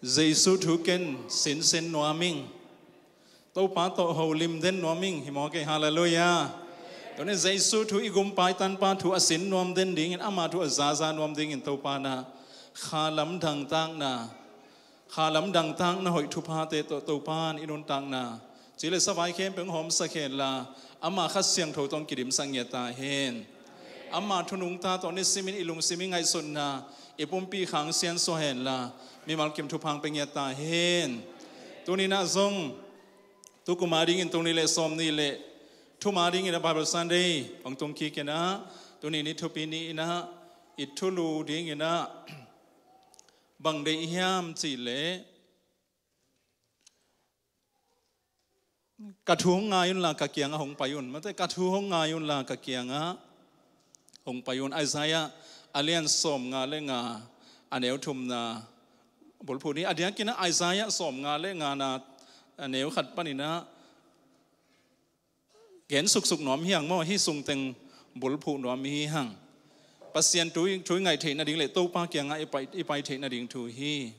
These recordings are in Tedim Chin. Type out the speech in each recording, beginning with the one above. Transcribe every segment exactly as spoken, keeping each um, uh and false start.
Jesu thu ken sinsin nuam ing. Topa tawh holim den nuam ing. Hi maw kei, halleluiah. Tuni Jesu thu, i gumpa i tanpa thu a sin nuam den dingin, ama thu a zaza nuam dingin Topa na kha lamdang takna, kha lamdang takna hoih thuphate tawh Topa in i nuntakna, ci le savai khempeuh hong hawmsak hen la, ama Kha Siangtho tawh hong kidimsak ngiat ta hen. Ama thu nungta tawh nisimin i lungsim i ngaihsutna, i pumpi khang siansuah hen la, mimal kim thupha hong pia ngiat ta hen. Tuni-in ah zong, tukum a dingin tul nih le sawm nih le thum a dingin ah Bible Sunday hong tung kik in ah, tuni ni thupi ni-in ah i thulu dingin ah bang deih hiam cih leh, ka thu hong ngai unla ka kiangah hong pai un. Mate, ka thu hong ngai unla ka kiangah hong pai un. Isaiah a lian sawmnga le nga, a neu thumna bulphuh ni. A diakin ah Isaiah sawmnga le ngana, a neu khat panin ah gen suksuk nuam hi hang maw, hih sungteng bulphuh nuam hi hang. Pasian thu i, thu i ngaih theih nading le Topa kiangah i pai, i pai theih nading thu hi.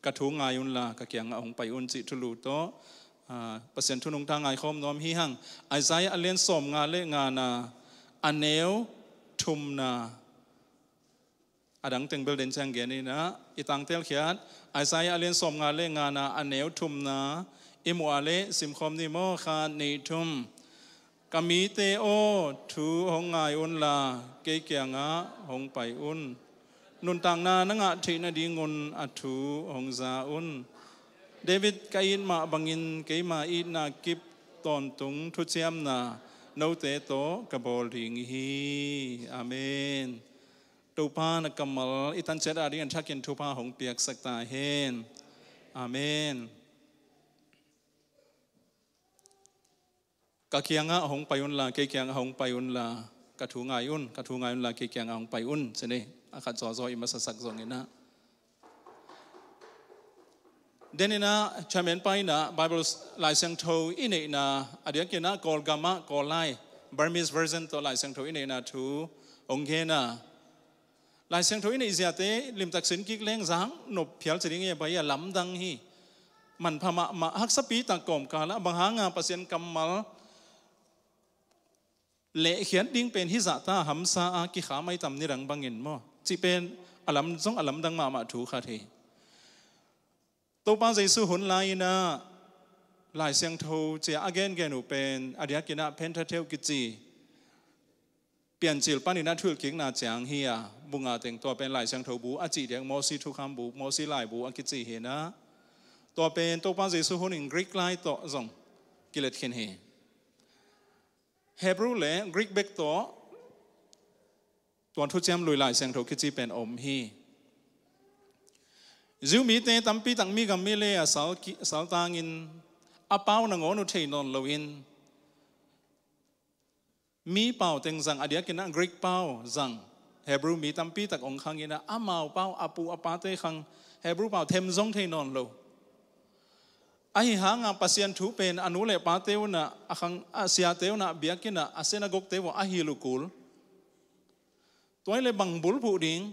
Ka thu ngai unla ka kiangah hong pai un cih thulu tawh, ah, Pasian thu nungta ngaikhawm nuam hi hang. Isaiah a lian sawmnga le ngana, a neu thumna, a dang teng bel den ciang gen in ah, i tangtel khiat, Isaiah a lian sawmnga le ngana, a neu thumna i muh a leh simkhawm ni maw, khat, nih, thum. Ka mite aw, thu hong ngai unla kei kiangah hong pai un. Nuntakna na ngah theih nadingun a thu hong za un. David ka it mah bangin keima itna kip tawntung thuciamna note tawh ka bawl ding hi. Amen. Topa na kammal i tan ciat a dingin thakin thupha hong piaksak ta hen. Amen. Ka kiangah hong pai unla, kei kiangah hong pai unla, ka thu ngai un, ka thu ngai unla, kei kiangah hong pai un. Ci ni, a khat zawzaw i masasak zongin ah. Denin ah, chairman pa in ah, Bible, Lai Siangtho i neihna, a diakin ah, Kawlgam ah, Kawllai, Burmese version tawh Lai Siangtho i neihna thu hong gen a. Lai Siangtho i neih ziate limtak sin kik leng zang nop phial ci ding hi a, bai a lamdang hi. Manpha mahmah, haksapi tak kawmkal ah, bang hanga Pasian kammal lehkhiat ding pen hih zahta hamsa a kikham ai tam nidang bangin maw, cih pen a lam zong a lamdang mahmah thu khat hi. Topa Jesu hun lai-in ah Lai Siangtho cia a gengen uh pen a diakin ah Pentateuch kici Piancil panin ah thuhilhkikna ciang hi a, bu nga teng, tua pen Lai Siangtho bu a cih diak, Mosi thukham bu, Mosi laibu a kici hi in ah, tua pen Topa Jesu hunin Greek lai tawh zong kilet khin hi. Hebrew le Greek bek tawh tua thuciam lui Lai Siangtho kici pen om hi. Jew mite tampi tak mi gam mi lei a sal ki-, saltangin a pau nangawn uh thei nawn loin, mi pau teng zang, a diakin ah Greek pau zang, Hebrew mi tampi tak hong khangin ah, amau pau, a pu a pate khang Hebrew pau them zong thei nawn lo. Ahi hanga Pasian thu pen a nu le pate un ah, a khang, a siate un ah, biakinn ah, a synagogue-te uh ah a hilh uh kul. Tua hi leh bang bulphuh ding,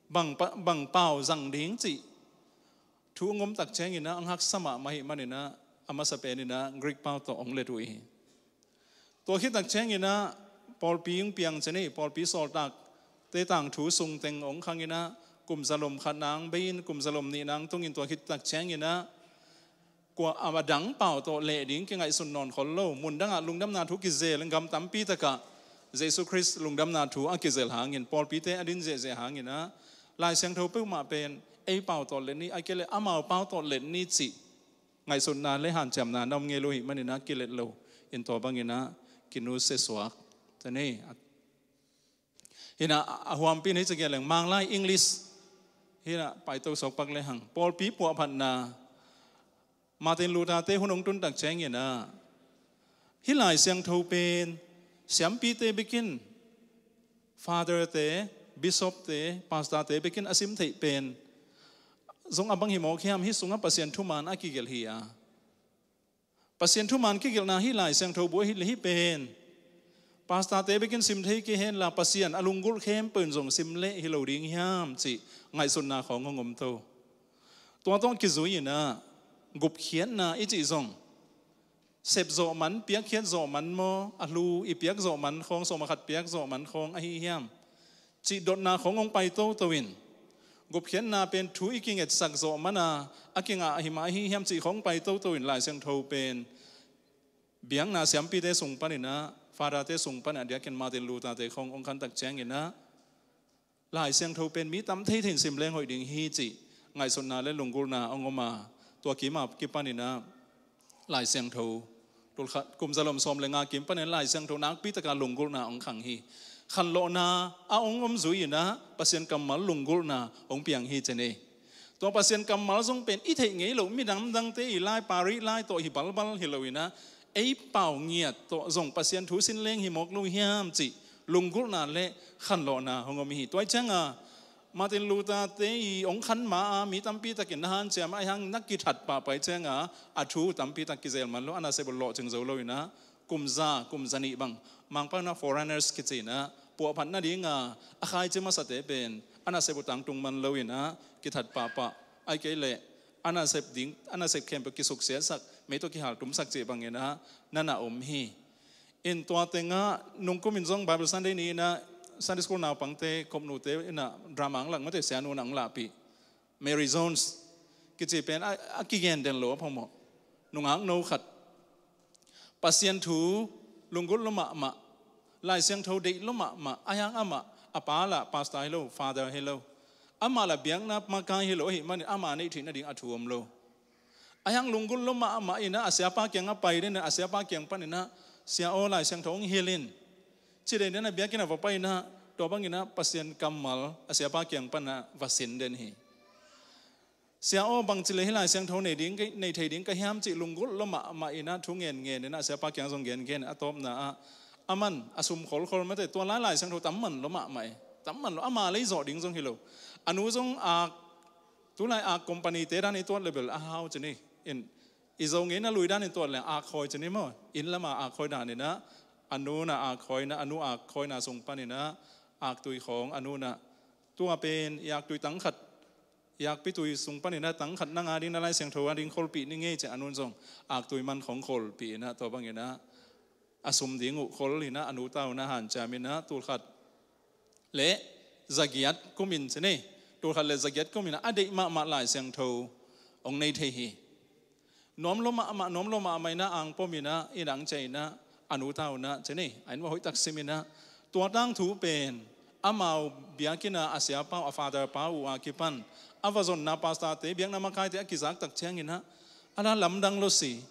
bang pa-, bang pau zang ding cih thu hong om tak ciangin ah, hong haksa mahmah ahih manin ah, a masa penin ah Greek pau tawh hong let uh hi. Tua khit tak ciangin ah pawlpi hong piang ci ni, pawlpi sawltakte tangthu sung teng hong khangin ah, kum zalom khat nang bei-in kum zalom nih nang tungin, tua khit tak ciangin ah kua a dang pau tawh leh ding kingaihsun nawn khol lo. Mun dangah lungdamna thu kizel, gam tampi takah Jesu Khrist lungdamna thu a kizel hangin, pawlpite a din ziahziah hangin ah, Lai Siangtho peuhmah pen ei pau tawh let ni, a kei leh amau pau tawh let ni cih ngaihsutna le hanciamna na om ngei lo ahih manin ah kilet lo in, tua bangin ah kinusia suak. Tua ni, hi in ah, a huampi in hih ci gen leng, Manglai English hi in ah paito suak pak lehang, pawlpi puahphatna, Martin Luther-te hun hong tun tak ciangin ah, hih Lai Siangtho pen siampite bekin, father-te, bishop-te, pastor-te bekin a sim theih pen zong a bang hi mawk hiam, hih sungah Pasian thuman a kigelh hi a. Pasian thuman kigelhna hih Lai Siangtho bu ahih leh, hih pen pastor-te bekin sim thei kei hen la, Pasian a lunggulh khempeuh in zong sim leh hi lo ding hiam cih ngaihsutna khawng hong om to. Tua tawh kizui inah gupkhiatna i cih zong sep zawh man, piakkhiat zawh man maw, a hlu i piak zawh man khawng, sawm a khat piak zawh man khawng ahi hiam cih dotna khawng hong pai toto in, gupkhiatna pen thu i kingetsak zawh mana a kingah ahi mah ahi hiam cih khawng pai toto in, Lai Siangtho pen biakna siampite sung paninah, Father-te sung paninah, a diakin Martin Luther-te khawng hong khantak cianginah, Lai Siangtho pen mi tam thei thei in sim leng hoih ding hi cih ngaihsutna le lunggulhna hong om a, tua kim a kipaninah Lai Siangtho, tulkhat kum zalom sawm le nga kim panin Lai Siangtho nakpi taka lunggulhna hong khang hi. Khanlawhna a hong om zui inah Pasian kammal lunggulhna hong piang hi ci ni. Tua Pasian kammal zong pen i theih ngei loh, mi damdangte i lai, Paris lai tawh hi balbal hi lo inah, ei pau ngiat tawh zong Pasian thu sin leng hi mawk lo hiam cih lunggulhna le khanlawhna hong om hi. Tua hi cianga Martin Luther-te i hong khan ma a mi tampi takin na hanciam a, ahi hang na kithat pahpah hi cianga a thu tampi tak kizel man lo, a nasep uh lawhcing zo lo inah, kum za, kum za nih bang Mangpau na foreigners kici inah puahphat nadinga a khaici masate pen a nasep uh tangtung man lo inah kithat pahpah, ahih kei leh a nasep ding, a nasep khempeuh kisuksiatsak, mei tawh kihaltumsak cih banginah na na om hi. In tua tengah nungkum in zong Bible Sunday ni inah Sunday school naupangte, kopnute inah drama hong lak mate, sianu inah hong lahpih Mary Jones kici pen a, a kigen den lo a phamawh nungak no khat, Pasian thu lunggulh lua mahmah, Lai Siangtho deih lua mahmah, ahi hang amah a pa lah pastor hi lo, father hi lo, amah lah biakna makai hi lo ahih manin ama neih theih nading a thu om lo. Ahi hang lunggulh lua mahmah inah a siapa kiang a pai den, a siapa kiang paninah, "Sia aw, Lai Siangtho hong hilh in," ci den, a biakinn ah va pai inah tua banginah Pasian kammal a siapa kiang panah va sin den hi. "Sia aw, bangci leh hih Lai Siangtho nei ding, nei thei ding ka hiam?" cih lunggulh lua mahmah inah thu ngen ngen inah a siapa kiang zong gen gen, a tawpna ah aman a sum kholkhol mate, tua lai Lai Siangtho tam man lua mahmah e. Tam man lua, ama lei zawh ding zong hi lo. A nu zong ak, tulai ak company-te dan i tuat le bel a hau ci ni. In, i Zo ngeina lui dan i tuat le ak khawi ci ni maw, inn lama ak khawi dan inah, a nu inah ak khawina, a nu ak khawina sung paninah aktui khawng a nu inah, "Tua pen i aktui tang khat, i akpi tui sung paninah tang khat nang ading, na Lai Siangtho ading kholpih ni ngei," ci a, a nu in zong aktui man khawng kholpih inah tua banginah a sum ding uh khol inah a nu tau inah hanciam inah tulkhat le zagiat kum in ci ni, tulkhat le zagiat kum inah a deih mahmah Lai Siangtho hong nei thei hi. Nuam lua mahmah, nuam lua mahmah inah angpom inah i dang cia inah a nu tau inah ci ni, a inn va hoihtak sim inah tua tangthu pen amau biakinn ah a siapa uh, a father pa uh a kipan a va zonna pastor-te, biakna makaite a kizaktak cianginah, "A la lamdang lo si,"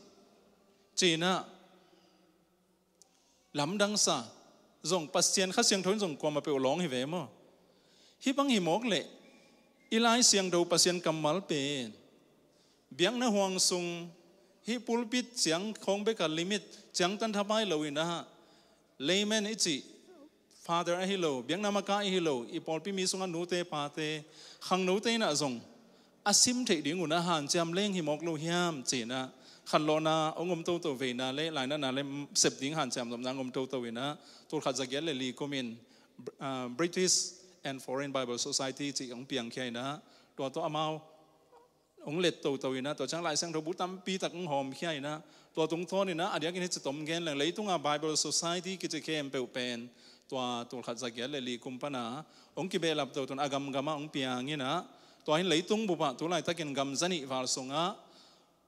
ci inah lamdang sa. Zong Pasian Kha Siangtho in zong kuamah peuh lawng hi ve maw? Hih bang hi mawk leh i Lai Siangtho Pasian kammal pen biakna huang sung, hih pulpit ciang khawng bek a limit, ciangtan thapai lo inah, layman i cih, father ahi lo, biakna makai ahi lo, i pawlpi mi sungah nute pate, khangnote inah zong a sim theih ding un a hanciam leng hi mawk lo hiam ci inah khanlawhna hong om toto, veina le lainatna le sep ding hanciam zomna hong om toto inah, tulkhat zagiat le li kum in, ah, British and Foreign Bible Society cih hong piangkhia inah, tua tawh amau hong let toto inah, tua ciang Lai Siangtho bu tampi tak hong hawmkhia inah, tua tungtawn inah a diakin hih ci tom gen leng, leitunga Bible Society kici khempeuh pen tua tulkhat zagiat le li kum pana hong kibehlap toto in a gamgamah hong piang inah, tua hi in leitung bupah tu laitakin gam za nih val sungah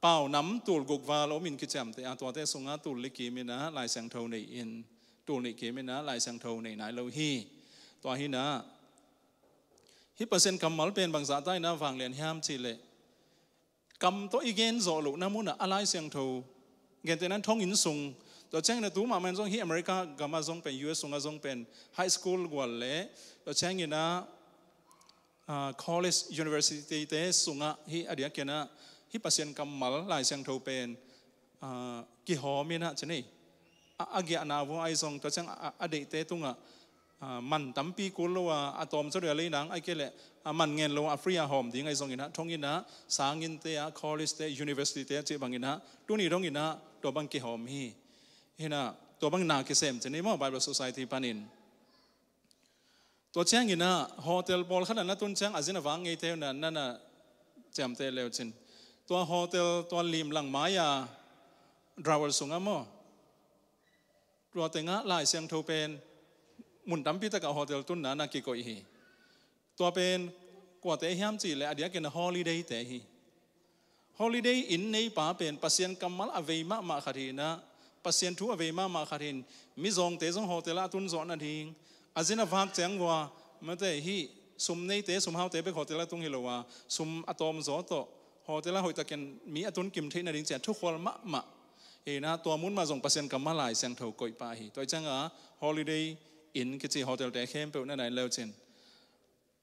pau nam tul guk val om in kiciamteh a, tuate sungah tul li kim inah Lai Siangtho nei in, tul nih kim inah Lai Siangtho nei nai lo hi. Tua hi inah hih Pasian kammal pen bangzah ta inah vanglian hiam cih leh, kam tawh i gen zawh lohna munah a Lai Siangtho, gentehna in thonginn sung, tua ciangin a tu mahmah in zong hih America gamah zong pen, U S sungah zong pen high school gual le, tua ciangin a, ah, college, university-te sungah hih a diakin a hih Pasian kammal Lai Siangtho pen, ah, kihawm inah ci ni, a, a giahna vua ahi zong, tua ciang a, a deihte tungah, ah, man tampi kul lo a, a tawm zaw dia lei nang ahih kei leh a man ngen lo a, free a hawm ding ahi zong inah, thonginn ah, sanginnte ah, college-te, university-te ah cih bang inah, tuni dong inah tua bang kihawm hi. Hi inah tua bang na kisem ci ni maw, Bible Society panin. Tua ciangin ah hotel pawlkhat ah na tun ciang a zin a vak ngeite uh na, na, na ciamteh leucin, tua hotel, tua limlang mai-a drawer sungah maw, tua tengah Lai Siangtho pen mun tampi takah hotel tunna na kikoih hi. Tua pen kuate hiam cih leh a diakin a holiday-te hi. Holiday inn neipa pen Pasian kammal a vei mahmah khat hi-in ah, Pasian thu a vei mahmah khat hi-in, mizawngte zong hotel ah a tun zawh nading, a zin a vak ciang vua, mate hih sum neite, sum haute bek hotel ah tung hi lo a, sum a tawm zaw tawh hotel ah hoihtakin mi a tun kim theih nading ci-a thukhual mahmah hi-in ah, tua mun mah zong Pasian kammal Lai Siangtho koih pah hi. Tua hi ciangah holiday inn kici hotel-te khempeuh na nai leucin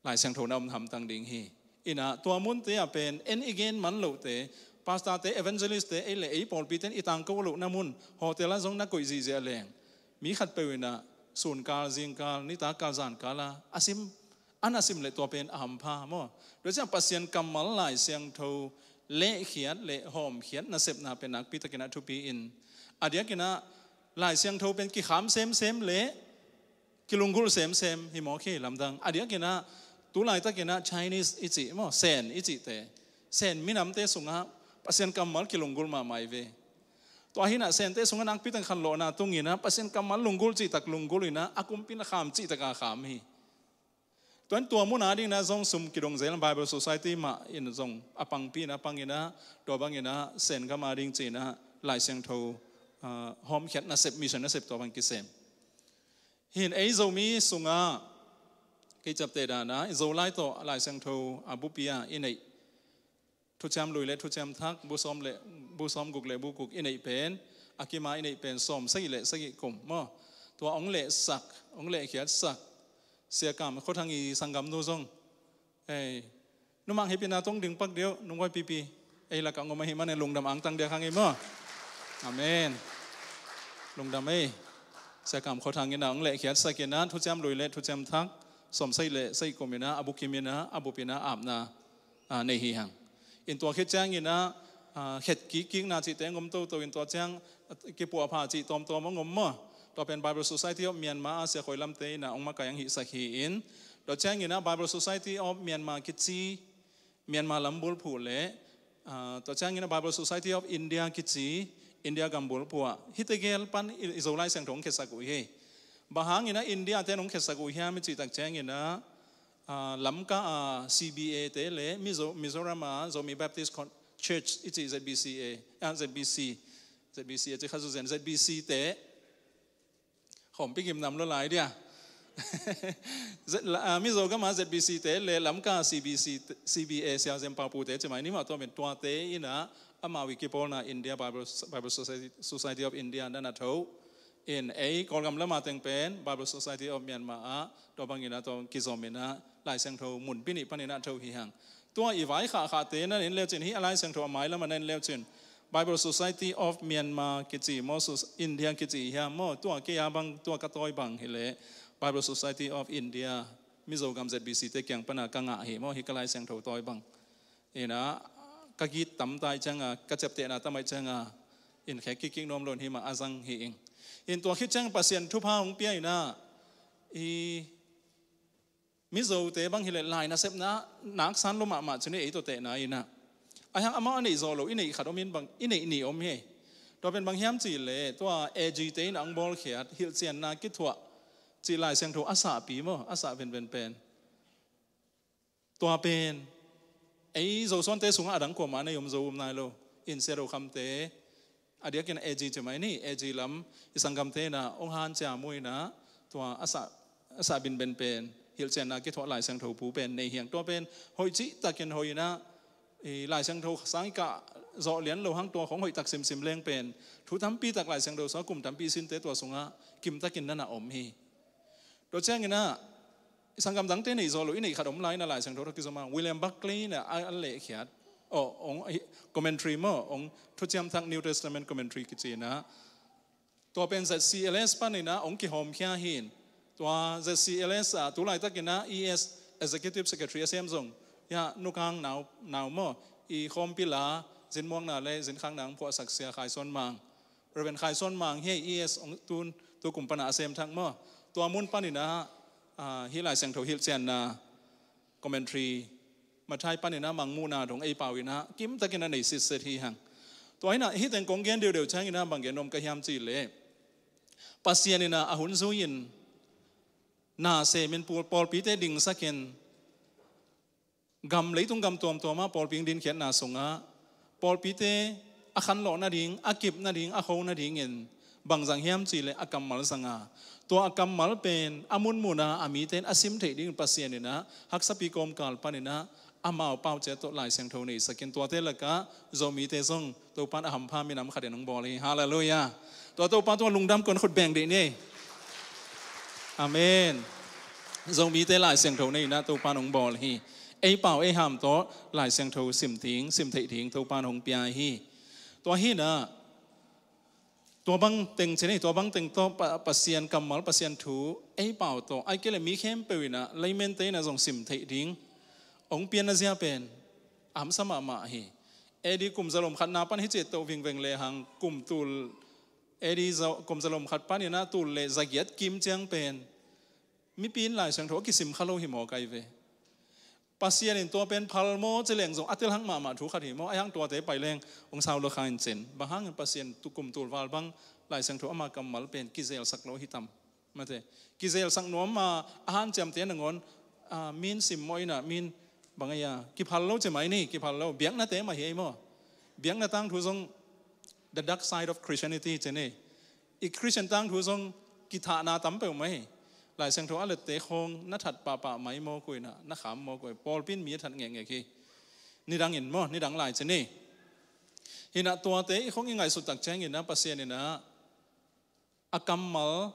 Lai Siangtho na om hamtang ding hi. In ah tua munte ah pen en i gen man lohte, pastor-te, evangelist-te, ei le ei pawlpite in i tangko lohna mun hotel ah zong na koih zihziah leng, mi khatpeuh in ah sunkal, zingkal, nitakkal, zankal ah a sim, an a sim leh tua pen a hampha maw. Tua ciang Pasian kammal Lai Siangtho lehkhiat le hawmkhiat nasepna pen nakpi takin a thupi in, a diakin ah Lai Siangtho pen kikham semsem le kilunggulh semsem hi mawk hi, lamdang. A diakin ah tu laitakin ah Chinese i cih maw, Sen i cihte, Sen minamte sungah Pasian kammal kilunggulh mahmah hi ve. Tua hi-in ah Sente sungah nakpi takin khanlawhna tung in ah Pasian kammal lunggulh cihtak lunggulh in ah, a kumpi in ah kham cihtak a kham hi. Tua in tua mun a dingin ah zong sum kidong zel, Bible Society mah in zong a pangpi in ah pang in ah, tua bangin ah Sen gam a ding ci-in ah Lai Siangtho, ah, hawmkhiat nasep, mission nasep tua bang kisem. Hi-in ei Zomi sungah kei ciamteh dan ah Zolai tawh Lai Siangtho a bupi-a i neih, Thuciam Lui le Thuciam Thak, bu sawm le, bu sawm guk le bu guk i neih pen, a kim a i neih pen sawm sagih le sagih kum maw. Tua hong lehsak, hong lehkhiatsak Sia Kam Khua Thang i sanggamnu zong, ei, numang hipina tong ding pak deuh, nungguai pipi, ei lakah ngom ahih manin lungdam angtang diak hang ei maw. Amen. Lungdam ei. Sia Kam Khua Thang in ah hong lehkhiatsak in ah Thuciam Lui le Thuciam Thak sawm sagih le sagih kum in ah a bukim in ah, a bup in ah apna, ah, nei hi hang. In tua khit ciangin ah, ah, khet kikkikna cihte ngom toto in tua ciang, ah, kipuahpha cih tawmtawm a ngom maw. Tua pen Bible Society of Myanmar a Sia Khoi Lam-te in ah hong makaih hong hihsak hi-in, tua ciangin ah Bible Society of Myanmar kici, Myanmar lam bulphuh le, ah, tua ciangin ah Bible Society of India kici, India gam bulphuh ah, hihte gel pan i, i Zolai Siangtho hong khetsak uh hi. Bang hangin ah India-te in hong khetsak uh hiam i cih tak ciangin ah, ah, Lamka a C B A-te le Mizo-, Mizoram a Zomi Baptist Con-, Church i cih Z B C A, ah, Z B C, Z B C a cih kha zuzen, Z B C-te, khawmpi gimnam lua lai dia. Z-, la-, ah, Mizo gam a Z B C-te le Lamka C B C, C B A, Siazen Paupute ci mai ni maw, tua pen tuate in ah amau i kipawlna India Bible, Bible Society, Society of India na na tho. In ei Kawlgam lam a teng pen Bible Society of Myanmar ah tua bangin ah tua kizom in ah Lai Siangtho munpi nih panin ah tho hi hang. Tua i vaikhakkhate na en leucin, hih a Lai Siangtho a mailam ah na en leucin, Bible Society of Myanmar kici maw, Sus-, India kici hiam maw, tua kei a bang, tua ka tawi bang hi leh Bible Society of India, Mizo gam Z B C-te kiang pan a ka ngah hi maw, hih ka Lai Siangtho tawi bang. In ah ka git tam ta ahih ciangin, ka ciaptehna tam ahih ciangin, in khek kikkik nuam lo in hih mah a zang hi ing. In tua khit ciang Pasian thupha hong pia in ah, i Mizote bang hi leh lai nasepna naksan lua mahmah ci ni, ei tawh tehna in ah. Ahih hang amau a neih zawh loh, i neih khat om in bang, i neih nih om hi. Tua pen bang hiam cih leh, tua A G-te in ah hong bawlkhiat, hilhcianna kithuah cih Lai Siangtho a sahpi maw, a sah venven pen. Tua pen ei Zosuante sungah a dang kuamah nei om, Zo um nai lo. In Sia Do Kham-te, a diakin A G ci mai ni, A G lam i sanggamte in ah hong hanciam uh in ah, tua a sah, a sah binben pen, hilhcianna kithuah Lai Siangtho bu pen nei hi hang. Tua pen hoih cihtakin hoih in ah, i Lai Siangtho sang i kah zawh lian lo hang, tua khong hoih tak simsim leng pen thu tampi tak Lai Siangtho sungah kum tampi i sinte tua sungah kimtakin na na om hi. Tua ciangin ah, i sanggam dangte neih zawh loh, i neih khat om lai in ah Lai Siangtho tawh kizom a, William Barclay in ah a, a lehkhiat, oh, hong, hi, commentary maw, hong Thuciam Thak New Testament Commentary kici in ah, tua pen Z C L S pan in ah hong kihawmkhia hi in. Tua Z C L S ah tu laitakin ah E S, Executive Secretary a sem zong, ya, Nu Kang Nau, Nau maw, i khawmpi la, zinmuangna le zinkhakna hong phuahsak Sia Khai Suan Mang, Reverend Khai Suan Mang hi, E S hong tun, tu kum pan a sem thak maw. Tua mun pan in ah, ah, hih Lai Siangtho hilhcianna commentary Matthai panin ah mangmuhna dong ei pau in ah kimtakin a nei sitset hi hang. Tua in ah hih teng kong gen deuhdeuh ciangin ah bang gen nuam ka hiam cih leh, Pasian in ah a hun zui-in na semin pawl-, pawlpite dingsakin gam, leitung gam tuamtuam ah pawlpi hong dinkhiatna sungah pawlpite a khanlawh nading, a kip nading, a kho nadingin bang zang hiam cih leh a kammal zang a, tua a kammal pen a munmun ah a mite in a sim theih dingin Pasian in ah haksapi kawmkal panin ah amau pau ciat tawh Lai Siangtho neisakin, tuate lakah Zomite zong Topa'n a hampha minam khat in hong bawl hi. Halleluiah. Tua Topa tungah lungdam kawmin khut beng dih ni. Amen. Zomite Lai Siangtho nei in ah Topa'n hong bawl hi. Ei pau ei ham tawh Lai Siangtho sim ding, sim theih ding Topa'n hong pia hi. Tua hi in ah, tua bang teng ci ni, tua bang teng tawh Pa-, Pasian kammal, Pasian thu ei pau tawh, ahih kei leh mi khempeuh in ah, layman-te in ah zong sim theih ding hong pianna zia pen a hamsa mahmah hi. A D kum zalom khatna pan hih ciat tawh vingveng lehang kum tul, A D za-, kum zalom khat panin ah tul le zagiat kim ciang pen mipi in Lai Siangtho a kisim kha lo hi maw, kai ve. Pasian in tua pen phal maw ci leng zong a telhak mahmah thu khat hi maw. Ahih hang tuate pai leng hong sau lua kha in cin. Bang hangin Pasian tu kum tul val bang Lai Siangtho ama kammal pen kizelsak lo hi tam. Mate. Kizelsak nuam a, a hanciamte nangawn, a, min simmawh in ah, min bang a, kiphal lo ci mai ni, kiphal lo. Biaknate mah hi ei maw. Biakna tangthu zong the dark side of Christianity ci ni. I Christian tangthu zong kithahna tam peuhmah hi. Lai Siangtho a lette khawng na that pahpah mai mawk uh in ah, na kham mawk uh hi. Pawlpi in mi a that ngekngek hi. Nidang in maw, nidang lai ci ni. Hi in ah tuate i khawng i ngaihsut tak ciangin ah Pasian in ah a kammal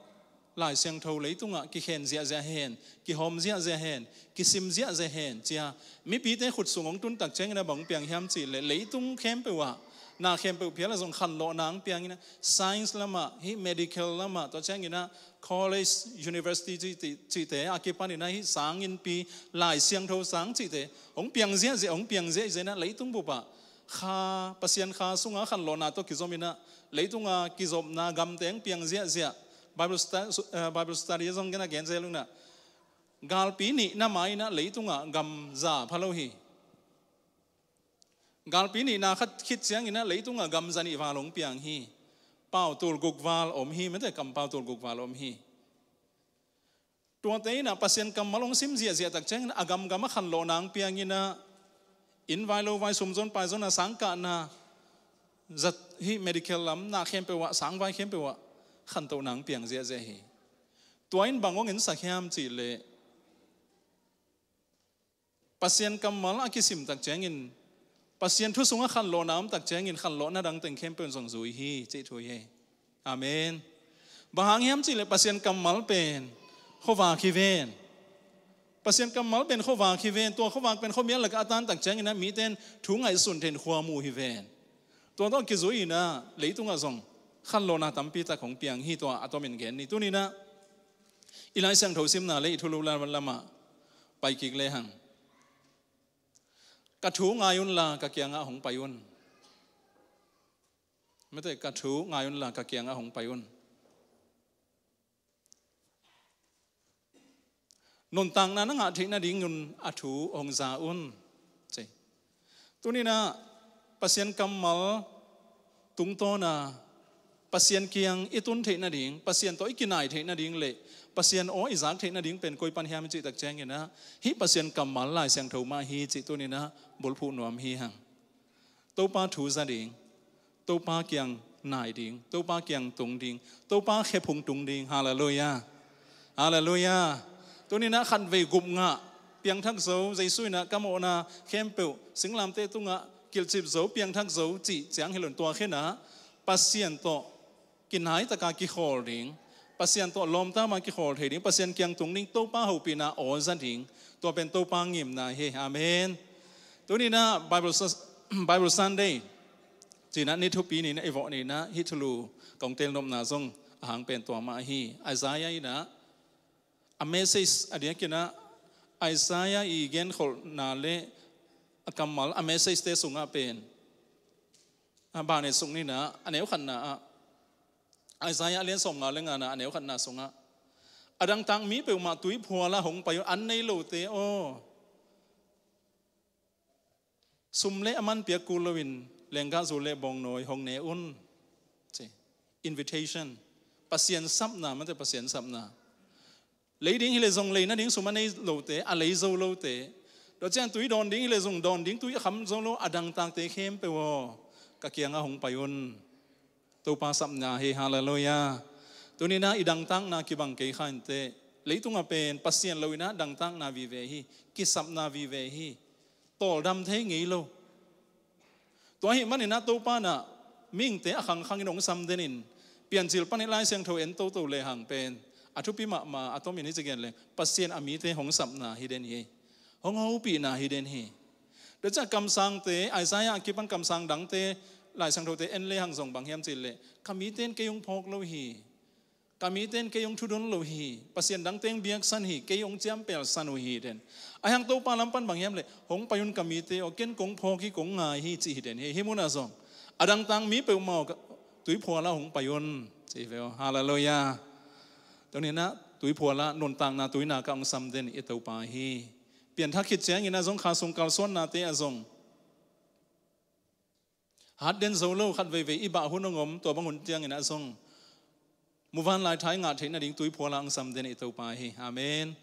Lai Siangtho leitungah kikhen ziahziah hen, kihawm ziahziah hen, kisim ziahziah hen, ci a, mipite khut sung hong tun tak ciangin ah bang hong piang hiam cih leh, leitung khempeuh ah, na khempeuh phial ah zong khanlawhna hong piang in ah, science lamah, hih medical lamah, tua ciangin ah college, university cih, cihte a kipan in ah hih sang innpi, Lai Siangtho sang cihte hong piang ziahziah, hong piang ziahziah in ah leitung bup ah kha, Pasian kha sungah khanlawhna tawh kizom in ah, leitung a kizopna gamte hong piang ziahziah. Bible stu-, eh, Bible study zong gen a gen zel un ah, galpi nihna mai in ah leitungah gam za pha lo hi. Galpi nihna khat khit ciangin ah leitungah gam za nih val hong piang hi. Pau tul guk val om hi, mate, kampau tul guk val om hi. Tuate in ah Pasian kammal hong sim ziahziah tak ciangin a gamgam ah khanlawhna hong piang in ah, inn vai lo vai, sum zawn pai zawn a, sang kahna zat hih medical lam, na khempeuh ah, sang vai khempeuh ah khantohna hong piang ziahziah hi. Tua in bang hong ensak hiam cih leh, Pasian kammal a kisim tak ciangin, Pasian thu sungah khanlawhna om tak ciangin, khanlawhna dang teng khempeuh in zong zui hi, cih thu hi. Amen. Bang hang hiam cih leh Pasian kammal pen khuavak hi ven. Pasian kammal pen khuavak hi ven. Tua khuavak pen khuamial lakah a tan tak ciangin ah mite in thu ngaihsun thei in khua mu hi ven. Tua tawh kizui in ah leitungah zong khanlawhna tampi tak hong piang hi. Tua a tomin gen ni. Tuni in ah i Lai Siangtho simna le i thulu lam, lamah pai kik lehang, ka thu ngai unla ka kiangah hong pai un. Mate, ka thu ngai unla ka kiangah hong pai un. Nuntakna na ngah theih nadingun a thu hong za un, ci. Tuni in ah Pasian kammal tungtawn a Pasian kiang i tun theih nading, Pasian tawh i kinai theih nading le Pasian aw i zak theih nading pen koi pan hiam i cih tak ciangin ah, hih Pasian kammal Lai Siangtho mah hi cih tuni in ah bulphuh nuam hi hang. Topa thu za ding, Topa kiang nai ding, Topa kiang tung ding, Topa khephung tung ding. Halleluiah. Halleluiah. Tuni in ah khatvei gup ngah, piangthak zo, Jesu in ah ka mawhna khempeuh singlamteh tungah kilhcip zo, piangthak zo cih ciang hi lo in, tua khin ah Pasian tawh kinai taka kikhawl ding, Pasian tawh lawmta ma kikhawl thei ding, Pasian kiang tung ding, Topa hopihna aw za ding, tua pen Topa ngimna hi. Amen. Tuni in ah Bible Sa-, Bible Sunday ci in ah ni thupi ni in ah i vawh ni in ah hih thulu kong telnopna zong a hang pen tua mah hi. Isaiah in ah a message a diakin ah Isaiah i genkholhna le a kammal a message-te sungah pen a bane suk ni in ah, a neu khatna ah, Isaiah a lian sawmnga le ngana a neu khatna sungah, a dangtak mi peuhmah tuiphual ah hong pai un, an nei lote aw, Sum le a man piak kul loin lenggah zul le bawngnawi hong ne un. Ci. Invitation. Pasian sapna, mate, Pasian sapna. Lei ding hi le zong lei nading sum a nei lote, a lei zo lote. Tua ciang tui dawn ding hi le zong dawn ding tui a kham zo lo, a dangtakte khempeuh aw, ka kiangah hong pai un. Topa sapna hi, halleluiah. Tuni-in ah i dangtakna kibang kei kha inteh. Leitungah pen Pasian lo-in ah dangtakna vive hi, kisapna vive hi. Tawldam thei ngei lo. Tua ahih manin ah Topa in ah mihingte a khangkhangin hong sam denin, Piancil panin Lai Siangtho en toto lehang pen a thupi mahmah, a tomin hih ci gen leng, Pasian a mite hong sapna hi den hi. Hong hopihna hi den hi. Tua ciang kamsangte, Isaiah a kipan kamsang dangte, Lai Siangthote en lehang zong bang hiam cih leh, ka mite in kei hong phawk lo hi. Ka mite in kei hong thudon lo hi. Pasian dangte hong biaksan hi, kei hong ciampelsan uh hi den. Ahi hang Topa lam pan bang hiam leh, hong pai un ka mite aw, ken kong phawk hi, kong ngai hi, ci hi den hi. Hih munah zong a dangtak mi peuhmah aw, ka tuiphualah hong pai un, ci hi ve aw. Halleluiah. Tuni-in ah tuiphualah nuntakna tuinakah hong sam den i Topa hi. Pianthak khit ciangin ah zong kha sung kalsuannate ah zong hat den zo lo, khat veivei i bah hun hong om, tua bang hun ciangin ah zong muvanlai tha i ngah theih nading tuiphualah hong sam den i Topa hi. Amen.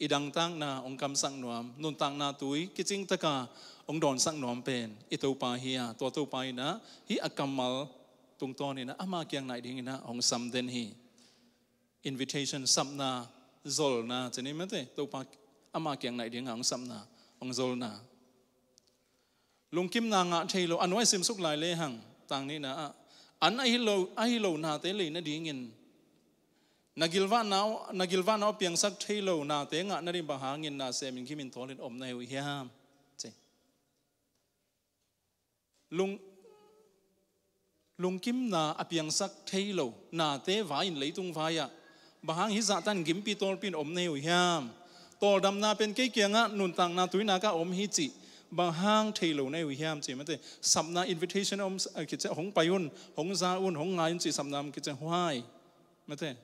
I dangtakna hong kamsak nuam, nuntakna tui kicingtaka hong dawnsak nuam pen i Topa hi a, tua Topa in ah hih a kammal tungtawnin ah ama kiang naih dingin ah hong sam den hi. Invitation, sapna, zolna, ci ni mate, Topa ama kiang naih dingah hong sapna, hong zolna. Lungkimna ngah thei lo, a nuai simsuk lai lehang, tang nihna ah, an ahi lo, ahi lo nate lei nadingin, na gilvahna, na gilvahna aw piangsak thei lo nate ngah nading bang hangin na semin gimin tawlin om na hi uh hiam? Ci. Lung, lungkimna a piangsak thei lo nate vai-in leitung vai-ah bang hang hih zahtan gimpi tawlpi in om na hi uh hiam? Tawldamna pen kei kiangah nuntakna tuinakah om hi cih bang hang thei lo na hi uh hiam, ci mate. Sapna invitation a om, a kici, hong pai un, hong za un, hong ngai un cih sapna om kici, huai, mate.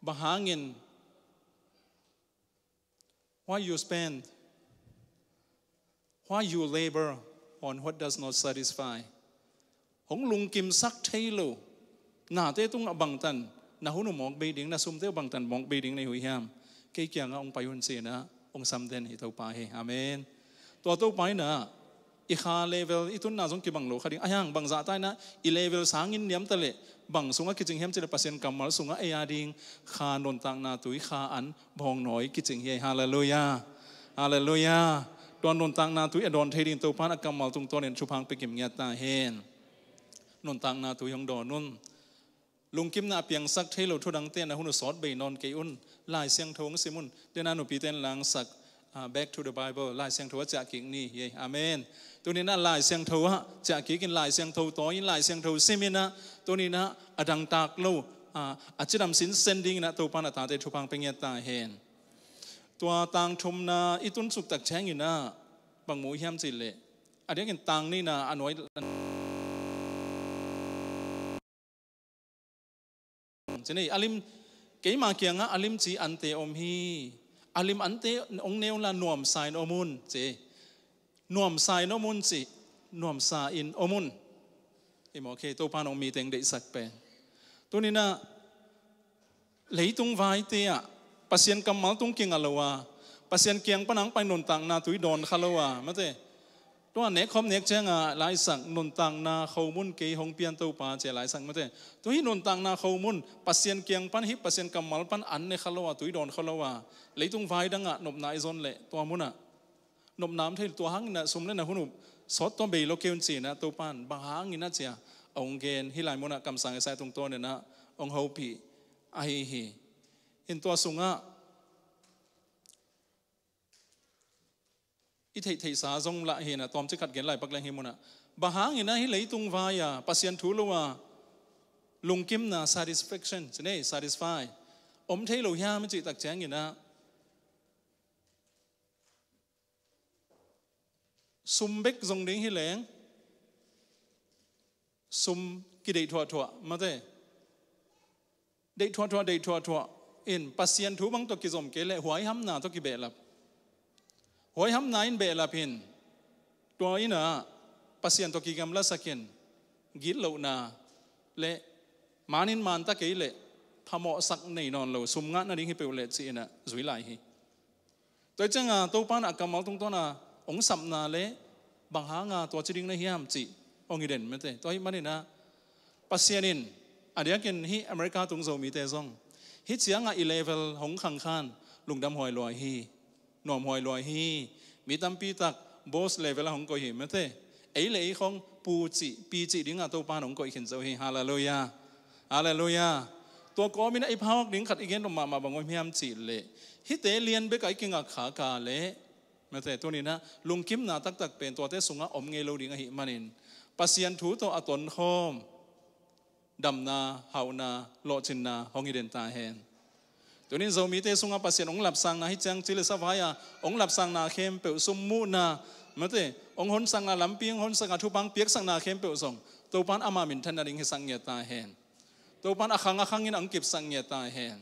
Bang hangin Why you spend, why you labor on what does not satisfy? Hong lungkimsak thei lo nate tungah bangtan na hun uh mawk bei ding, na sumte uh bangtan mawk bei ding na hi uh hiam? Kei kiangah hong pai un, ci-in ah hong sam den hi Topa hi. Amen. Tua Topa in ah i kha level, i tunna zong kibang lo kha ding. Ahi hang bang zahta in ah i level sangin niamta leh bang sungah kicing hiam cih leh Pasian kammal sungah ei a ding kha, nuntakna tui, kha an, bawngnawi kicing hi. Halleluiah. Halleluiah. Tua nuntakna tui a dawn thei ding Topa in a kammal tungtawnin thupha hong pia kim ngiat ta hen. Nuntakna tui hong dawn un. Lungkimna a piangsak thei lo thudangte na hun uh sawt bei nawn kei un. Lai Siangtho hong sim un. Tena nupite in langsak, ah, Back to the Bible, Lai Siangtho ah ciah kik ni hi. Amen. Tuni-in ah Lai Siangtho ah ciah kik in, Lai Siangtho tawi in, Lai Siangtho sim in ah, tuni-in ah a dangtak lo, ah, a cidam sinsen dingin ah Topa in a tate thupha hong pia ngiat ta hen. Tua tang thumna i tun suk tak ciangin ah bang mu hiam cih leh, a diakin tang nihna a nuai ci ni, a lim, keima kiangah a limci ante om hi. A lim ante hong ne un la nuamsa in om un, ci. Nuamsa in om un, ci. Nuamsa in om un. I mawk hi, Topa in hong mite hong deihsak pen. Tuni-in ah leitung vaite ah Pasian kammal tung kinga lo a, Pasian kiang pan hong pai nuntakna tui dawn kha lo a, mate. Tua nekkhawm nek ciangah laisak, nuntakna khomun kei hong pian Topa, ci-a laisak, mate. Tua hih nuntakna khomun Pasian kiang pan, hih Pasian kammal pan an ne kha lo a, tui dawn kha lo a, leitung vai dangah nopna i zon leh tua munah nopna om thei, tua hangin ah sum le na hun uh sawt tua bei lo kei un, ci-in ah Topa in bang hangin ah ci-a hong gen, hih lai munah kamsang Isaiah tungtawnin ah hong hopih ahi hi. In tua sungah i theihtheihsa zong lah hi-in ah tawmcik khat gen lai pak leng, hih munah bang hangin ah hih leitung vai-a Pasian thu lo a lungkimna, satisfaction, ci ni, satisfy, om thei lo hiam i cih tak ciangin ah sum bek zong ding hi leng, sum kideih thuahthuah, mate. Deih thuahthuah, deih thuahthuah in Pasian thu bang tawh kizom kei leh huaihamna tawh kibehlap. Huaihamna in behlap in Tua in ah Pasian tawh kigamlasak in, gitlohna le manin manta kei leh phamawhsak nei nawn lo, sum ngah nading hi peuh leh ci-in ah zui lai hi. Tua hi ciangin Topa in ah kammal tungtawn a hong sapna le bang hanga tua ci ding na hiam cih hong hi den mate. Tua ahih manin ah Pasian in, a diakin hih America tung Zomite zong, hih ciangah i level hong khangkhan lungdam huai lua hi, nuam huai lua hi. Mi tampi tak boss level ah hong koih hi mate. Ei le ei khong pu cih, pi cih dingah Topa in hong koih khin zo hi. Halleluiah. Halleluiah. Tua kawmin ah i phawk ding khat i gen lawm mahmah bang om hiam cih leh, hihte lian bekah i kingak khak a leh mate, tuni in ah lungkimna taktak pen tuate sungah om ngei lo ding ahih manin, Pasian thu tawh a tonkhawm damna, hauhna, lawhcinna hong hi den ta hen. Tunin Zomite sungah Pasian hong lapsangna, hih ciang ci le sa vai-a hong lapsangna khempeuh, sum muhna mate, hong honsakna lampi, hong honsakna thupha, hong piaksakna khempeuh zong Topa in ama minthan nading hisak ngiat ta hen. Topa in a khang a khangin hong kipsak ngiat ta hen.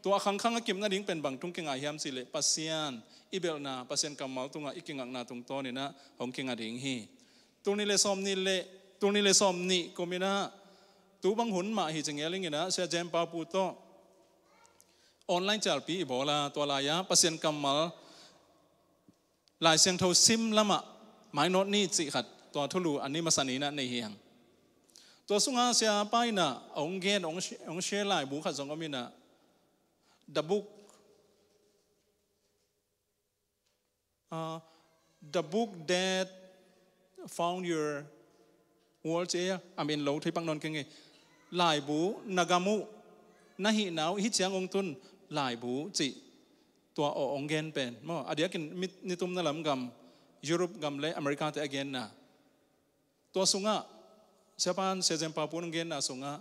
Tua a khangkhang a kip nading pen bang tung kinga hiam cih leh, Pasian i belhna, Pasian kammal tungah i kingakna tungtawnin ah hong kinga ding hi. Tul nih le sawm nih le, tul nih le sawm nih kumin ah tu bang hun mah hi ci ngeling in ah, Sia Jem Pau Pu tawh online cialpi i bawl a, tua lai-ah Pasian kammal, Lai Siangtho sim lamah mainawt ni cih khat, tua thulu a ni masa ni in ah nei hi hang. Tua sungah Sia pa in ah hong gen, hong share, hong share laibu khat zong om in ah, The Book, uh, The Book That Found Your World ci a, a min lo thei pak nawn keng e. Laibu, na gam uh, na hihna uh hih ciang hong tun laibu cih, tua aw hong gen pen maw, a diakin mi, nitumna lam gam, Europe gam le America te a genna. Tua sungah Sia pa in, Sia Jem Pau Pu in hong genna sungah,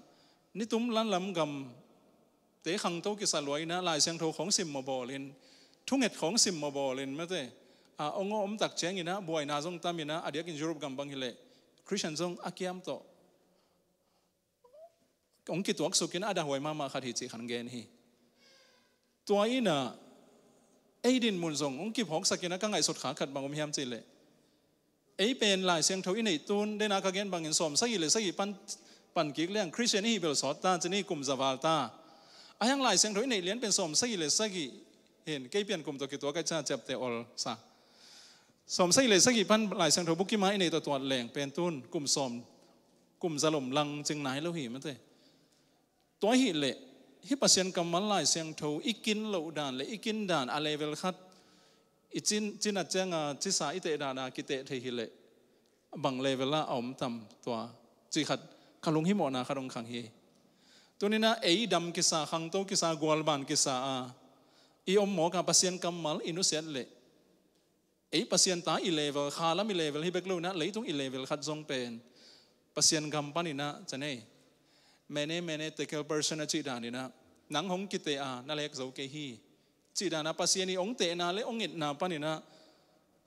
nitum lanlam gamte khangto kisa lua in ah, Lai Siangtho khawng simmawh bawlin, thunget khawng simmawh bawlin mate, a hong om tak ciangin ah buaina zong tam in ah, a diakin Europe gam bang hi leh Christian zong a kiam tawh hong kituaksuk in ah, a dahhuai mahmah khat hi cih khat gen hi. Tua in ah ei dinmun zong hong kiphawksak in ah, ka ngaihsut kha khat bang om hiam cih leh, ei pen Lai Siangtho i neih tun, den a ka gen bangin sawm sagih le sagih pan, pan kik leng Christian i hih bel sawt ta, ci ni, kum za val ta. Ahi hang Lai Siangtho i neih lian pen sawm sagih le sagih hi in, kei pian kum tawh kituak a, i ciaptehte ol sa. Sawm sagih le sagih pan Lai Siangtho bukima i neih tawh tuat leng pen tun kum sawm, kum za lom lang cing nai lo hi mate. Tua ahih leh hih Pasian kammal Lai Siangtho i kin loh dan le i kin dan a level khat, i cin, cin a cianga cisa i teh dan a kiteh thei hi leh, bang level ah a om tam tua cih khat ka lunghimawhna khat hong khang hi. Tuni in ah ei dam kisa, khangto kisa, gualban kisa a i om mawk a, Pasian kammal i nusiat leh, ei Pasian ta i level, khalam i level hi bek lo in ah, leitung i level khat zong pen Pasian gam panin ah, ci ni, mene, mene, tekel, person a cih danin ah, nang hong kiteh a, na lek zo kei hi cih dan a, Pasian i hong tehna le hong itna panin ah,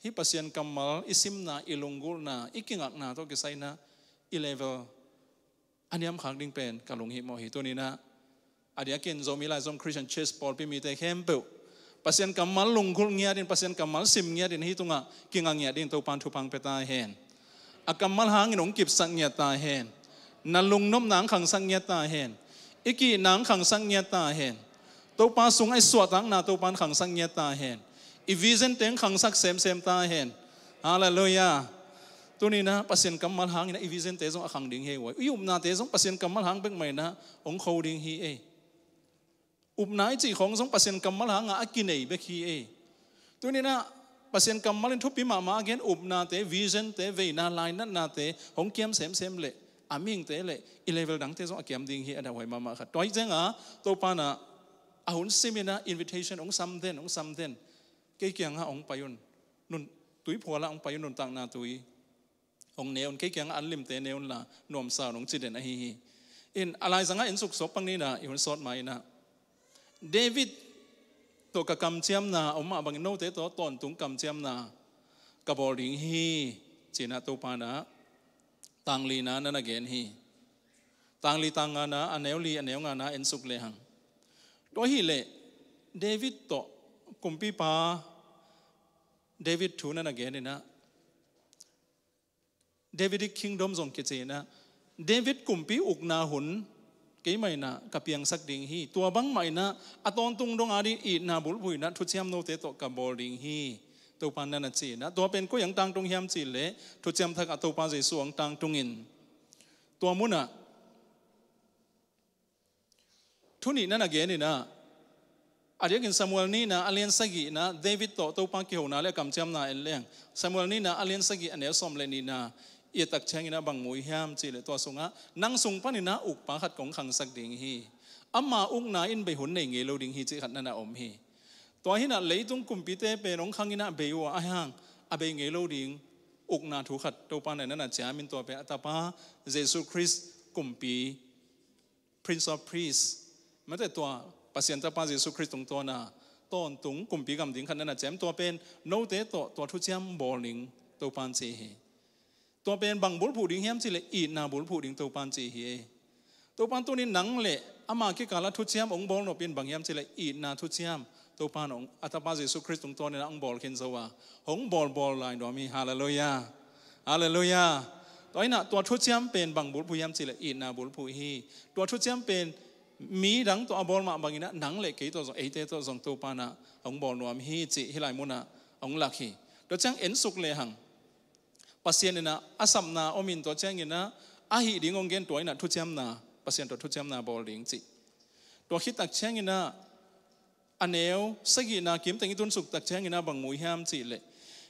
hih Pasian kammal i simna, i lunggulhna, i kingakna tawh kisai in ah, i level a niamkhak ding pen ka lunghimawh hi. Tuni in ah, a diakin Zomi Laizom Christian Church pawlpi mite khempeuh, Pasian kammal lunggulh ngiatin, Pasian kammal sim ngiatin, hih tungah kinga ngiat dingin Topa in thupha hong pia ta hen. A kammal hangin hong kipsak ngiat ta hen. Na lungnopna hong khangsak ngiat ta hen. I kihna hong khangsak ngiat ta hen. Topa sungah i suahtakna Topa in khangsak ngiat ta hen. I vision te hong khangsak semsem ta hen. Halleluiah. Tuni in ah Pasian kammal hangin ah i vision te zong a khang ding hi ei. I upnate zong Pasian kammal hang bek mah in ah hong kho ding hi ei. Upna i cih khawng zong Pasian kammal hanga a kinei bek hi ei. Tuni in ah Pasian kammal in thupi mahmah a gen upnate, vision te, veina, lainatnate hong kiam semsem leh, a mihingte leh i level dangte zong a kiam ding hi, a dahhuai mahmah khat. Tua hi cianga Topa in ah a hun sim in ah invitation hong sam den, hong sam den. Kei kiangah hong pai un. Nun, tuiphualah hong pai un, nuntakna tui. Hong ne un, kei kiangah an limte ne unla, nuamsa un, hong ci den ahi hi. In, a laizangah en suk sawk pak ni in ah, i hun sawt ma in ah, David tawh ka kamciamna om mah bangin note tawh tawntung kamciamna ka bawl ding hi, ci-in ah Topa in ah tanglina na na gen hi. Tangli, tangngana, a neu li, a neu ngana en suk lehang. Tua ahih leh David tawh kumpipa David thu na na gen in ah, Davidic Kingdom zong kici inah, David kumpi ukna hun keimah inah ka piangsak ding hi. Tua bangmah inah a tawntung dong a ding itna bulphuh inah thuciam note tawh ka bawl ding hi, Topa in na na ci inah. Tua pen koi ang tangtung hiam cih leh Thuciam Thak ah Topa Jesu ang tangtung in, tua munah thu nih na na gen inah, a diakin Samuel nihna a lian sagihna, David tawh Topa kihona le a kamciamna en leng, Samuel nihna a lian sagih a neu sawm le nihna i et tak ciang inah bang mu hiam cih leh, tua sungah nang sung pan inah ukpa khat kong khangsak ding hi. Ama ukna in bei hun nei ngei lo ding hi cih khat na na om hi. Tua hi inah leitung kumpite pen hong khang inah bei uh a, ahi hang a bei ngei lo ding ukna thu khat Topa in na na ciam in, tua pen a Tapa Jesu Khrist kumpi, Prince of Peace, mate, tua Pasian Tapa Jesu Khrist tungtawn a tawntung kumpi gam ding khat na na ciam. Tua pen note tawh tua thuciam bawl ding Topa in ci hi. Tua pen bang bulphuh ding hiam cih leh itna bulphuh ding Topa in ci hi. Topa in tuni nang le ama kikal ah thuciam hong bawl nop in bang hiam cih leh itna thuciam Topa in hong, a Tapa Jesu Khrist tungtawn inah hong bawl khin zo a, hong bawlbawl lai nuam hi. Halleluiah. Halleluiah. Tua inah tua thuciam pen bang bulphuh hiam cih leh itna bulphuh hi. Tua thuciam pen midang tawh a bawl mah bang inah nang le kei tawh zong, eite tawh zong Topa inah hong bawl nuam hi cih hih lai munah hong lak hi. Tua ciang en suk lehang, Pasian inah a sapna om in, tua ciang inah a hih ding hong gen, tua inah thuciamna, Pasian tawh thuciamna bawl ding cih. Tua khit tak ciang inah a neu sagihna kim teng i tun suk tak ciang inah bang mu hiam cih leh,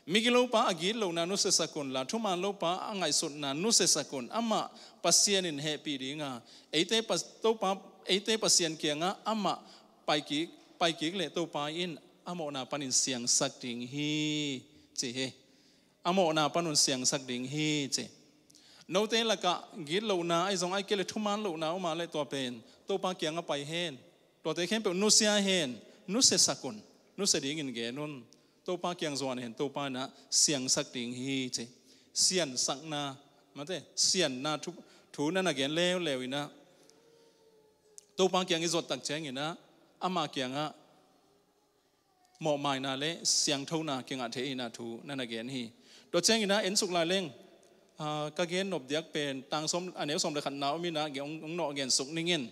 migilopa a gitlohna nusiasak un la, thumanlopa a ngaihsutna nusiasak un. Amah Pasian in hehpih ding a, eite Pas-, Topa, eite Pasian kiangah amah pai kik, pai kik leh Topa in a mawhna panin siangsak ding hi, ci hi. A mawhna pan un siangsak ding hi, ci. Note lakah gitlohna ahi zong, ahih kei leh thuman lohna om a leh, tua pen Topa kiangah pai hen. Tuate khempeuh nusia hen, nusiasak un, nusia dingin gen un. Topa kiang zuan hen, Topa inah siangsak ding hi, ci. Siansakna, mate, sianna thu, thu na na gen leuleu inah, Topa kiang i zuat tak ciang inah ama kiangah mawhmaina le siangthona kingah thei inah thu na na gen hi. Tua ciang inah en suk lai leng, ah, ka gen nop diak pen tang sawm, a neu sawm le khatna om inah, hong, hong nawh gen suk ning in.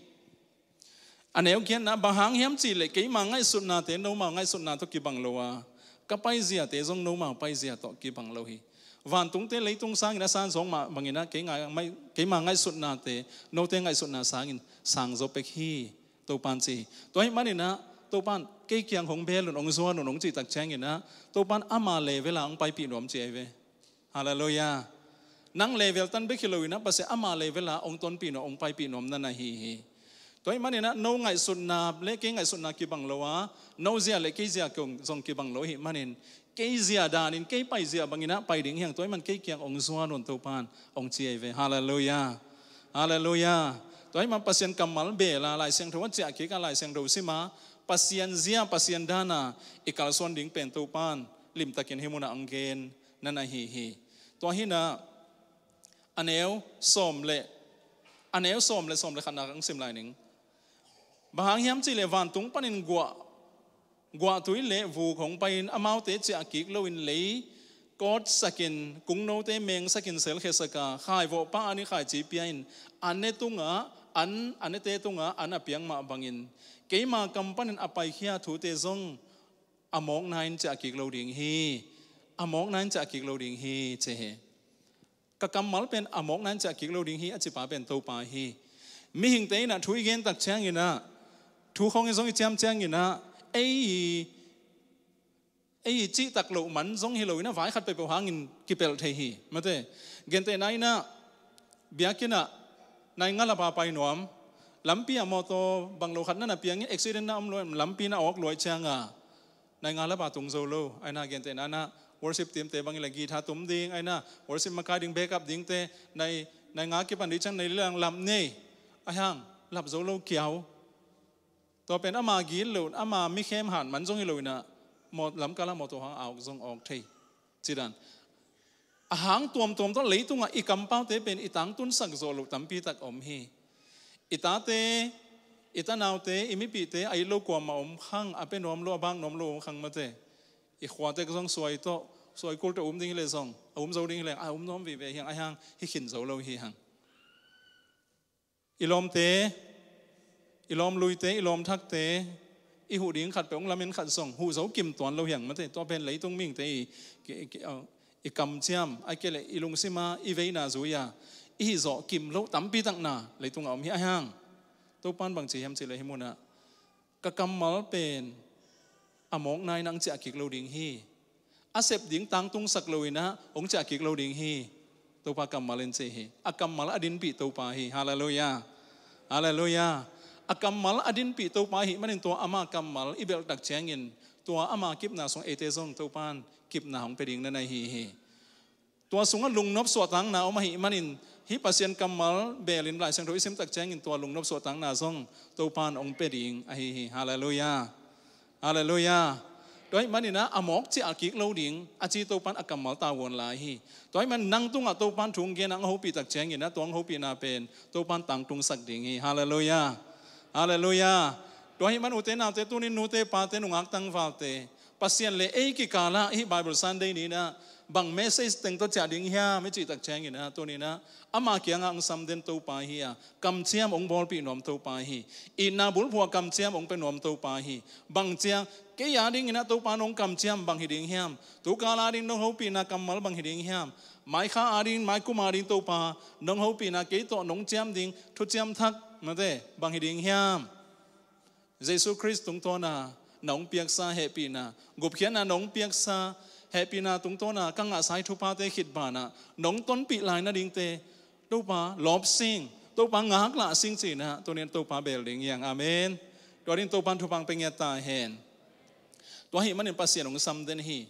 A neu giatna, bang hang hiam cih leh keima ngaihsutnate noma ngaihsutna tawh kibang lo a, ka paiziate zong noma paizia tawh kibang lo hi. Vantungte leitung sangin a sang zawk mah bang inah kei ngai-, mai-, keima ngaihsutnate note ngaihsutna sangin sang zaw pek hi, Topa in ci hi. Tua ahih man inah Topa in kei kiang hong bel un, hong zuan un, hong cih tak ciang inah Topa in ama level a hong paipih nuam ci ahi ve. Halleluiah. Nang level tan bek hi lo inah Pasian ama level a hong tonpih nuam, hong paipih nuam na na hi hi. Tua ahih man inah no ngaihsutna le kei ngaihsutna kibang lo a, no zia le kei zia zong kibang lo ahih manin, kei zia danin, kei paizia bang inah pai ding hi hang. Tua ahih man kei kiang hong zuan un, Topa in hong ci ahi ve. Halleluiah. Halleluiah. Tua ahih man Pasian kammal bel a, Lai Siangtho a ciah kik a, Lai Siangtho sim a, Pasian zia, Pasian dan a i kalsuan ding pen Topa in limtakin hih munah hong gen na na hi hi. Tua hi inah a neu sawm le, a neu sawm le, sawm le khatna hong sim lai ning. Bang hang hiam cih leh vantung panin guah, guahtui le vuk hong pai-in amaute ciah kik loin lei kawtsakin, kungnote mengsakin selkhiasak a, khaivawhpa an i khaici pia-in, an ne tungah an, an nete tungah an a piak mah bangin, keima kam panin a paikhia thute zong a mawkna in ciah kik lo ding hi. A mawkna in ciah kik lo ding hi, ci hi. Ka kammal pen a mawkna in ciah kik lo ding hi a cipa pen Topa hi. Mihingte inah thu i gen tak ciang inah, thu khawng i zong i ciam ciang inah, ei i, ei i cihtak loh man zong hi lo inah vai khat peuhpeuh hangin kipelh thei hi, mate. Gentehna inah, biakinn ah nai nga lapa pai nuam, lampi ah mawtaw bang lo khat na na piang in, accident na om lua, lampi na awk luai ciang a, nai nga lapa tung zo lo. Aina gentehna inah worship team te bangin la guitar tum ding, aina worship makai ding, backup dingte, nai, nai nga kipan ding ciang nai lilang lap nei, ahi hang lap zo lo kiau. Tua pen ama gitloh, ama mikhem han man zong hi lo inah, mawt lamkal ah mawtaw hang awk zong awk thei. Ci dan. A hang tuamtuam tawh leitungah i kampaute pen i tangtunsak zawh loh tampi tak om hi. I tate, i tanaute, i mipihte a it lo kuamah om khang, a pia nuam lo, a bak nuam lo om khang, mate. I khuatek zong suai tawh, Suai kul tawh um ding hi leh zong, a um zo ding hi leh a um nuam vive hi hang, ahi hang hi khin zo lo hi hang. I lawmte, i lawm luite, i lawm thakte, i huh ding khat peuh hong lamen khat zong huh zo kim tuan lo hi hang mate. Tua pen leitung mihingte i, i, i, i kamciam, ahih kei leh i lungsima i veina zui-a i hih zawh kim lo tampi tak na leitungah om hi. Ahi hang Topa'n bang ci hiam cih leh hih munah, ka kammal pen a mawkna in ah hong ciah kik lo ding hi. A sep ding tangtungsak lo in ah hong ciah kik lo ding hi. Topa kammal in ci hi. A kammal a dinpih Topa hi. Halleluiah. Halleluiah. A kammal a dinpih Topa ahih manin tua ama kammal i belh tak ciangin tua ama kipna sung eite zong Topa'n kipna hong pia ding na na hi hi. Tua sungah lungnop suahtakna om ahih manin hih Pasian kammal belin Lai Siangtho i sim tak ciangin tua lungnop suahtakna zong Topa'n hong pia ding ahi hi. Halleluiah. Halleluiah. Tua ahih manin ah a mawk ciah kik lo ding a ci Topa'n a kammal tavuan lai hi. Tua ahih manin nang tungah Topa'n thu hong gen a hong hopih tak ciangin ah tua hong hopihna pen Topa'n tangtungsak ding hi. Halleluiah. Halleluiah. Tua ahih manin ute naute, tuni-in nute pate, nungak tangvalte, Pasian le ei kikal ah hih Bible Sunday ni-in ah bang message teng tawh ciah ding hiam i cih tak ciangin ah tuni-in ah ama kiangah hong samden Topa hi a, kamciam hong bawlpih nuam Topa hi. Itna bulphuh ah kamciam hong pia nuam Topa hi. Bang ciang kei a dingin ah Topa'n hong kamciam bang hi ding hiam? Tukal a ding nong hopihna kammal bang hi ding hiam? Maikha a ding, maikum a ding Topa nong hopihna, kei tawh nong ciam ding thuciam thak mate bang hi ding hiam? Jesu Khrist tungtawna nong piaksa hehpihna, gupkhiatna nong piaksa hehpihna tungtawna ka ngahsa i thuphate khit banah nong tonpih lai nadingte Topa lawp sing, Topa ngaklah sing ci-in ah tuni-in Topa bel ding hi hang. Amen. Tua dingin Topa'n thupha hong pia ngiat ta hen. Tua ahih manin Pasian hong samden hi.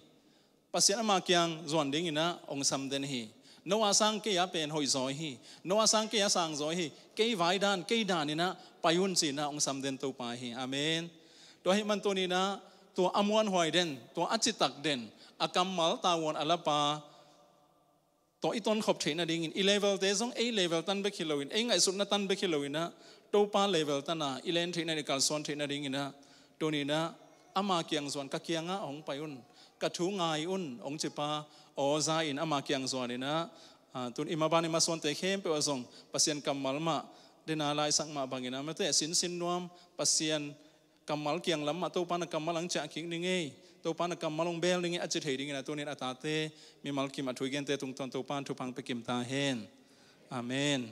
Pasian ama kiang zuan dingin ah hong samden hi. No a sang kei a pen hoihzaw hi. No a sang kei a sangzaw hi. Kei vai dan, kei dan in ah pai un ci-in ah hong samden Topa hi. Amen. Tua ahih manin tuni-in ah tua a muanhuai den, tua a citak den, a kammal tavuan a lapa tawh i tonkhop theih nadingin, i level-te zong ei level tan bek hi loin, ei ngaihsutna tan bek hi loin ah Topa level tan a i len theih nading, i kalsuan theih nadingin ah tuni-in ah ama kiang zuan, ka kiangah hong pai un, ka thu ngai un hong cipa aw za-in ama kiang zuan in ah, ah, tun i maban i masuante khempeuh ah zong Pasian kammal mah, den a laisak mah bangin ah mate sinsin nuam, Pasian kammal kiang lam mah Topa'n a kammal hong ciah kik ning ei, Topa'n a kammal hong bel ning ei a ci thei dingin ah tuni-in a tate mimal kim a thu i gente tungtawn Topa'n thupha hong pia kim ta hen. Amen.